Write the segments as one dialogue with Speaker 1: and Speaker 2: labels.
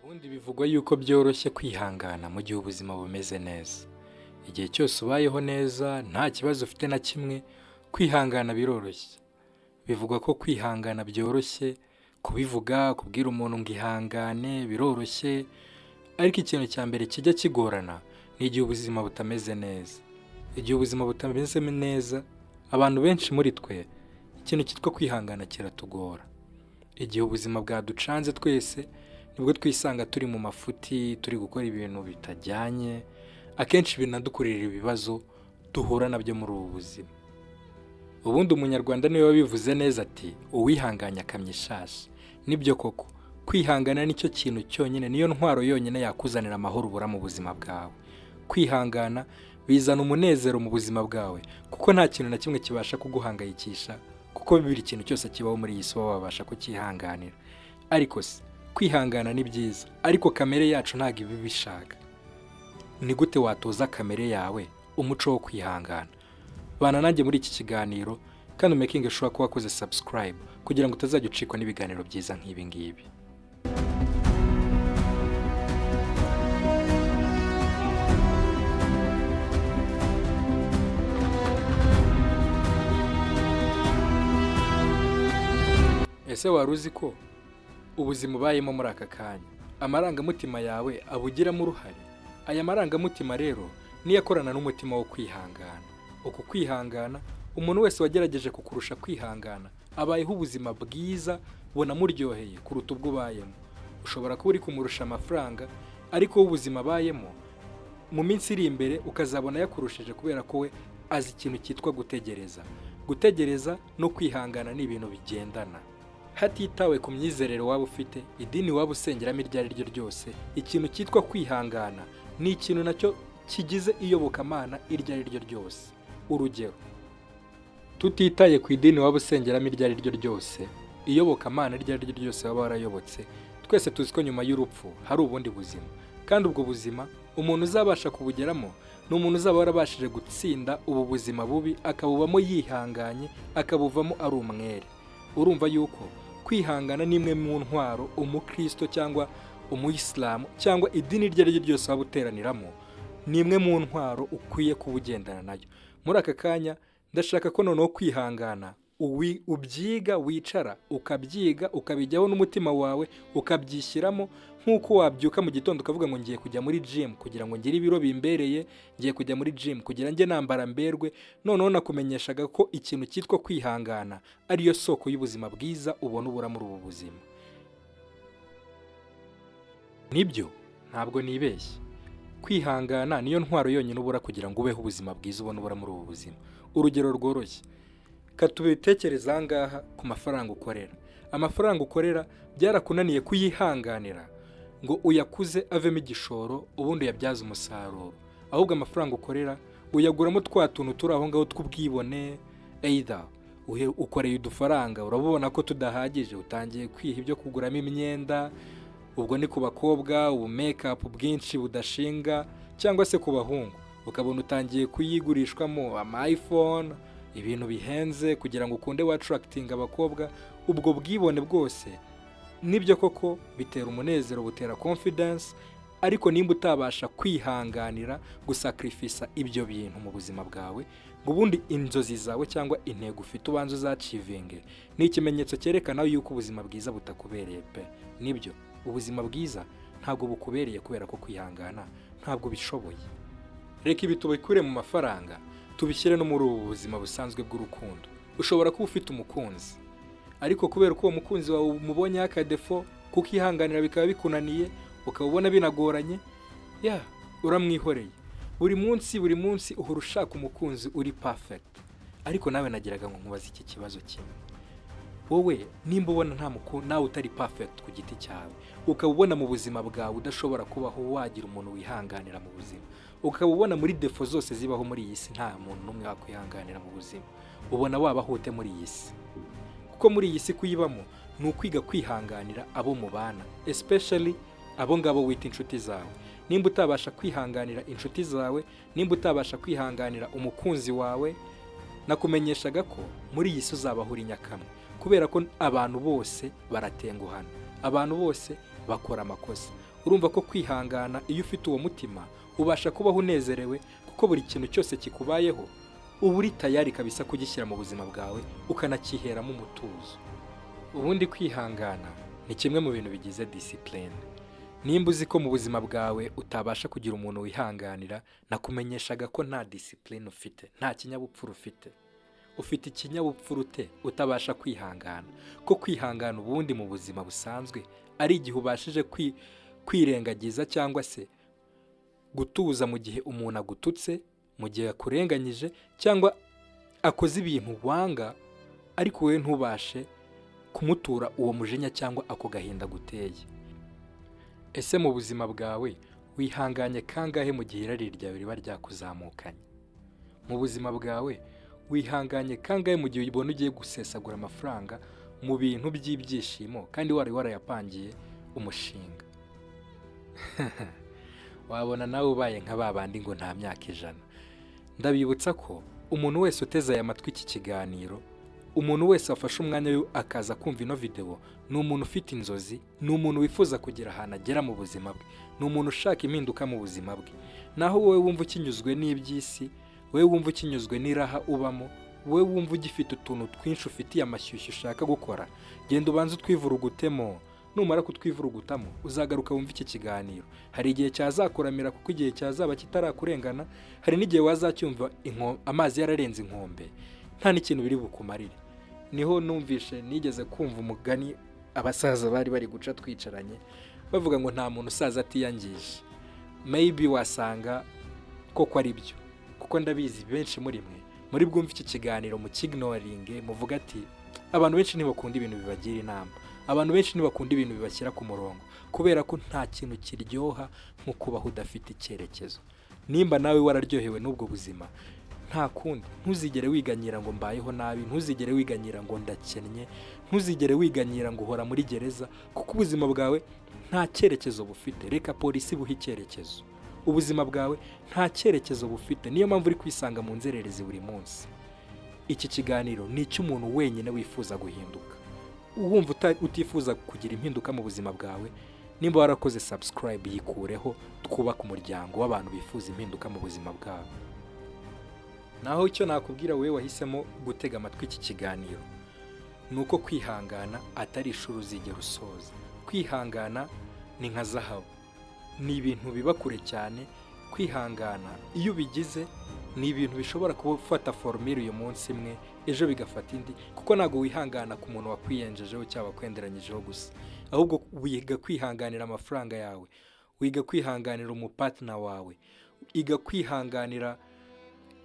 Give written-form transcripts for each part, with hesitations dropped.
Speaker 1: Ubundi bivugwa yuko byoroshye kwihangana mu gihe ubuzima bumeze neza. Igihe cyose ubayeho neza, nta kibazo ufite na kimwe, kwihangana biroroshye. Bivugwa ko kwihangana byoroshye, kubivuga, kubwira umuntu ngo ihangane biroroshye, ariko ikintu cya mbere kijya kigorana ni igihe ubuzima butameze neza. Igihe ubuzima butameze neza, abantu benshi muri twe ikintu cyitwa kwihangana kiratugora. Igihe ubuzima bwaducanze twese, nibwo twisanga turi mu mafuti, turi gukora ibintu bitajyanye, akenshi binadukururira ibibazo duhura nabyo muri ubu buzima. Ubundi Umunyarwanda niwe wabivuze neza ati uwihanganye akamya ishashi. Nibyo koko, kwihangana nicyo kintu cyonyine, niyo ntwaro yonyine yakuzanira amahoro ubura mu buzima bwawe. Kwihangana bizana umunezero mu buzima bwawe, kuko nta kintu na kimwe kibasha kuguhangayikisha, kuko buri kintu cyose kibaho muri iyi si wowe wabasha kucyihanganira. Ariko se kwihangana ni byiza, ariko kamere yacu ntabwo iba ibishaka. Ni gute watoza kamere yawe umuco wo kwihangana? Bana nanjye muri iki kiganiro kandi umakinge sure ko wakoze subscribe kugira ngo utazajya ucikwa n'ibiganiro byiza nk'ibi ngibi. Ese wari uzi ko ubuzima ubayemo muri aka kanya amarangamutima yawe abugiramo uruhare? Aya marangamutima rero niyo akorana n'umutima wo kwihangana. Uku kwihangana, umuntu wese wagerageje kukurusha kwihangana abayeho ubuzima bwiza bunamuryoheye kuruta ubwo ubayemo. Ushobora kuba uri kumurusha amafaranga, ariko wowe ubuzima abayemo mu minsi iri imbere ukazabona yakurushije kubera ko we azi ikintu cyitwa gutegereza. Gutegereza no kwihangana ni ibintu bigendana. Hatitawe ku myizerere waba ufite, idini waba usengeramo iryo ari ryo ryose, ikintu cyitwa kwihangana ni ikintu nacyo kigize iyobokamana iryo ari ryo ryose. Urugero, tutitaye ku idini waba usengeramo iryo ari ryo ryose, iyobokamana iryo ari ryo ryose waba warayobotse, twese tuzi ko nyuma y'urupfu hari ubundi buzima, kandi ubwo buzima umuntu uzabasha kubugeramo ni umuntu uzaba warabashije gutsinda ubu buzima bubi, akabubamo yihanganye, akabuvamo ari umwere. Urumva yuko kwihangana ni imwe mu ntwaro umukristo cyangwa umuyisilamu cyangwa idini iryo ari ryo ryose waba uteraniramo, ni imwe mu ntwaro ukwiye kuba ugendana nayo. Muri aka kanya ndashaka ko noneho kwihangana ubyiga, wicara ukabyiga, ukabijyaho n'umutima wawe, ukabyishyiramo nk'uko wabyuka mu gitondo ukavuga ngo ngiye kujya muri gym kugira ngo ngire ibiro bimbereye, ngiye kujya muri gym kugira njye nambara mberwe. Noneho nakumenyeshaga ko ikintu cyitwa kwihangana ariyo soko y'ubuzima bwiza ubona ubura muri ubu buzima. Nibyo, ntabwo nibeshye. Kwihangana niyo ntwaro yonyine ubura kugira ngo ubeho ubuzima bwiza ubona ubura muri ubu buzima. Urugero rworoshye, ka tubitekereze aha ngaha ku mafaranga ukorera. Amafaranga ukorera byarakunaniye kuyihanganira ngo uyakuze avemo igishoro ubundi uyabyaze umusaruro. Ahubwo amafaranga ukorera uyaguramo twa tuntu turi aho ngaho tw'ubwibone, either ukoreye udufaranga urabubona ko tudahagije, utangiye kwiha ibyo kuguramo imyenda, ubwo ni ku bakobwa ubu make-up bwinshi budashinga, cyangwa se ku bahungu ukabona utangiye kuyigurishwamo ama iPhone, ibintu bihenze kugira ngo ukunde wa-attractinga abakobwa. Ubwo bwibone bwose nibyo koko bitera umunezero, butera confidence, ariko nimba utabasha kwihanganira gusacrifica ibyo bintu mu buzima bwawe ngo ubundi inzozi zawe cyangwa intego ufite ubanze uzachievinge, ni ikimenyetso cyerekana yuko ubuzima bwiza butakubereye pe. Nibyo, ubuzima bwiza ntabwo bukubereye kubera ko kwihangana ntabwo ubishoboye. Reka ibi tubikure mu mafaranga tubishyire no muri ubu buzima busanzwe bw'urukundo. Ushobora kuba ufite umukunzi, ariko kubera ko uwo mukunzi wawe umubonyeho akadéfaut, kukihanganira bikaba bikunaniye, ukaba ubona binagoranye, ya uramwihoreye. Buri munsi buri munsi uhora ushaka umukunzi uri perfect. Ariko nawe nagiraga ngo nkubaze iki kibazo kimwe: wowe nimba ubona nta nawe utari perfect ku giti cyawe, ukaba ubona mu buzima bwawe udashobora kubaho wagira umuntu wihanganira mu buzima, ukaba ubona muri défauts zose zibaho muri iyi si nta muntu n'umwe wakwihanganira mu buzima, ubona wabaho ute muri iyi si? Kuko muri iyi si kuyibamo ni ukwiga kwihanganira abo mubana, especially abo ngabo wita inshuti zawe. Nimba utabasha kwihanganira inshuti zawe, nimba utabasha kwihanganira umukunzi wawe, nakumenyeshaga ko muri iyi si uzabaho uri nyakamwe, kubera ko abantu bose baratenguhana, abantu bose Bakora amakosa. Urumva ko kwihangana, iyo ufite uwo mutima, ubasha kubaho unezerewe, kuko buri kintu cyose kikubayeho uba uri tayari kabisa kugishyira mu buzima bwawe, ukanakiheramo umutuzo. Ubundi kwihangana ni kimwe mu bintu bigize discipline. Nimba uzi ko mu buzima bwawe utabasha kugira umuntu wihanganira, nakumenyeshaga ko nta discipline ufite, nta kinyabupfura ufite. Ufite ikinyabupfura ute utabasha kwihangana? Ko kwihangana ubundi mu buzima busanzwe ari igihe ubashije kwirengagiza cyangwa se gutuza mu gihe umuntu agututse, mu gihe akurenganyije cyangwa akoze ibintu wanga, ariko wowe ntubashe kumutura uwo mujinya cyangwa ako gahinda guteye. Ese mu buzima bwawe wihanganye kangahe mu gihe irari ryawe riba ryakuzamukanye? Mu buzima bwawe wihanganye kangahe mu gihe ubona ugiye gusesagura amafaranga mu bintu by'ibyishimo kandi wari warayapangiye umushinga? Wabona nawe ubaye nka ba bandi ngo nta myaka 100. Ndabibutsa ko umuntu wese uteze aya matwi iki kiganiro, umuntu wese wafashe umwanya we akaza kumva ino videwo, ni umuntu ufite inzozi, ni umuntu wifuza kugira ahantu agera mu buzima bwe, ni umuntu ushaka impinduka mu buzima bwe. Naho wowe wumva ukinyuzwe n'iby'isi, wowe wumva ukinyuzwe n'iraha ubamo, wowe wumva ugifite utuntu twinshi ufitiye amashyushyu ushaka gukora, genda ubanze utwivurugutemo. Numara kutwivurugutamo, uzagaruka wumve iki kiganiro. Hari igihe cyazakuramira, kuko igihe cyazaba kitarakurengana. Hari n'igihe wazacyumva amazi yararenze inkombe, nta n'ikintu biri bukumarire. Niho numvishe, nigeze kumva umugani abasaza bari bari guca twicaranye, bavuga ngo nta muntu usaza atiyangije. Maybe wasanga koko ari byo, kuko ndabizi benshi muri mwe muri bwumve iki kiganiro mukignoringe, muvuga ati abantu benshi ntibakunda ibintu bibagira inama, abantu benshi ntibakunda ibintu bibashyira ku murongo, kubera ko nta kintu kiryoha nko kubaho udafite icyerekezo. Nimba nawe wararyohewe n'ubwo buzima, nta kundi, ntuzigere wiganyira ngo mbayeho nabi, ntuzigere wiganyira ngo ndakennye, ntuzigere wiganyira ngo uhora muri gereza kuko ubuzima bwawe nta cyerekezo bufite. Reka polisi buhe icyerekezo. Ubuzima bwawe nta cyerekezo bufite, niyo mpamvu uri kwisanga mu nzererezi buri munsi. Iki kiganiro ni icy'umuntu wenyine wifuza guhinduka. Wumva utifuza kugira impinduka mu buzima bwawe, nimba warakoze subscribe yikureho, twubake umuryango w'abantu bifuza impinduka mu buzima bwabo. Naho icyo nakubwira wowe wahisemo gutega amatwi iki kiganiro ni uko kwihangana atari ishuri uzigera usoza. Kwihangana ni nka zahabu, ni ibintu biba kure cyane. Kwihangana iyo ubigize ni ibintu bishobora kuba ufata formule uyu munsi imwe, ejo bigafata indi, kuko ntabwo wihangana ku muntu wakwiyenjejeho cyangwa wakwenderanyijeho gusa, ahubwo wiga kwihanganira amafaranga yawe, wiga kwihanganira umupartner wawe, iga kwihanganira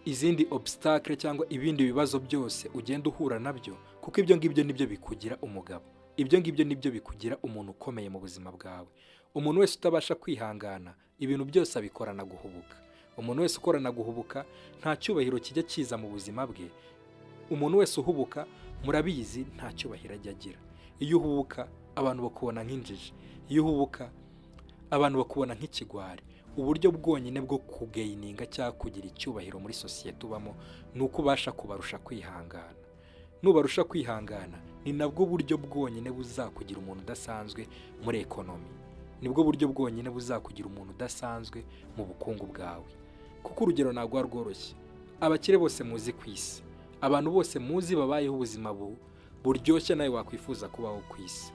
Speaker 1: izindi obstacle cyangwa ibindi bibazo byose ugenda uhura nabyo, kuko ibyo ngibyo nibyo bikugira umugabo, ibyo ngibyo nibyo bikugira umuntu ukomeye mu buzima bwawe. Umuntu wese utabasha kwihangana, ibintu byose abikorana guhubuka. Umuntu wese ukorana guhubuka nta cyubahiro kijya kiza mu buzima bwe. Umuntu wese uhubuka, murabizi, nta cyubahiro ajya agira. Iyo uhubuka, abantu bakubona nk'injiji. Iyo uhubuka, abantu bakubona nk'ikigwari. Uburyo bwonyine bwo kugaininga cyangwa kugira icyubahiro muri sosiyete ubamo ni uko ubasha kubarusha kwihangana. Nubarusha kwihangana, ni nabwo buryo bwonyine buzakugira umuntu udasanzwe muri economy, nibwo buryo bwonyine buzakugira umuntu udasanzwe mu bukungu bwawe. Kuko urugero ntabwo rworoshye. Abakire bose muzi ku isi, abantu bose muzi babayeho ubuzima buryoshye nawe wakwifuza kubaho ku isi,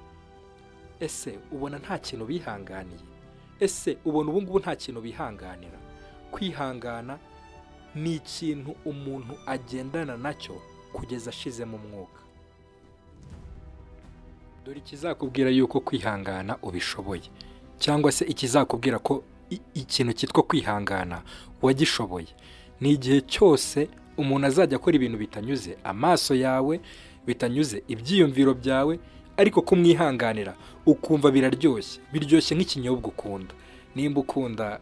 Speaker 1: ese ubona nta kintu bihanganiye? Ese ubona ubu ngubu nta kintu bihanganira? Kwihangana ni ikintu umuntu agendana nacyo kugeza ashizemo umwuka. Dore ikizakubwira yuko kwihangana ubishoboye, cyangwa se ikizakubwira ko ikintu cyitwa kwihangana wagishoboye, ni igihe cyose umuntu azajya akora ibintu bitanyuze amaso yawe, bitanyuze ibyiyumviro byawe, ariko kumwihanganira ukumva biraryoshye, biryoshye nk'ikinyobwa ukunda. Nimba ukunda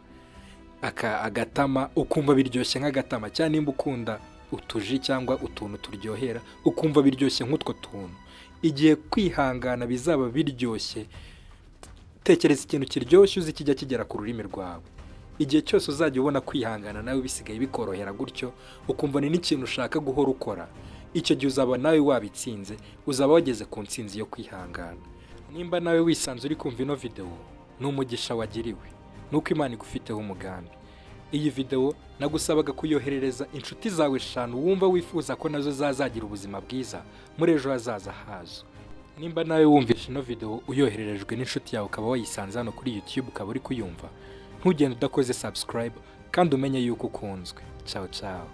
Speaker 1: agatama, ukumva biryoshye nk'agatama, cyangwa nimba ukunda utuji cyangwa utuntu turyohera, ukumva biryoshye nk'utwo tuntu. Igihe kwihangana bizaba biryoshye, tekereza ikintu kiryoshye uzi kijya kigera ku rurimi rwawe. Igihe cyose uzajya ubona kwihangana nawe bisigaye bikorohera gutyo, ukumva ni n'ikintu ushaka guhora ukora, icyo gihe uzaba nawe wabitsinze, uzaba wageze ku ntsinzi yo kwihangana. Nimba nawe wisanze uri kumva ino videwo, ni umugisha wagiriwe, nuko Imana igufiteho umugambi. Iyi videwo nagusabaga kuyoherereza inshuti zawe eshanu wumva wifuza ko nazo zazagira ubuzima bwiza muri ejo hazaza hazo. Nimba nawe wumvishe ino videwo uyohererejwe n'inshuti yawe, ukaba wayisanze hano kuri YouTube, ukaba uri kuyumva, ntugende udakoze subscribe, kandi umenye yuko ukunzwe. Ciao ciao.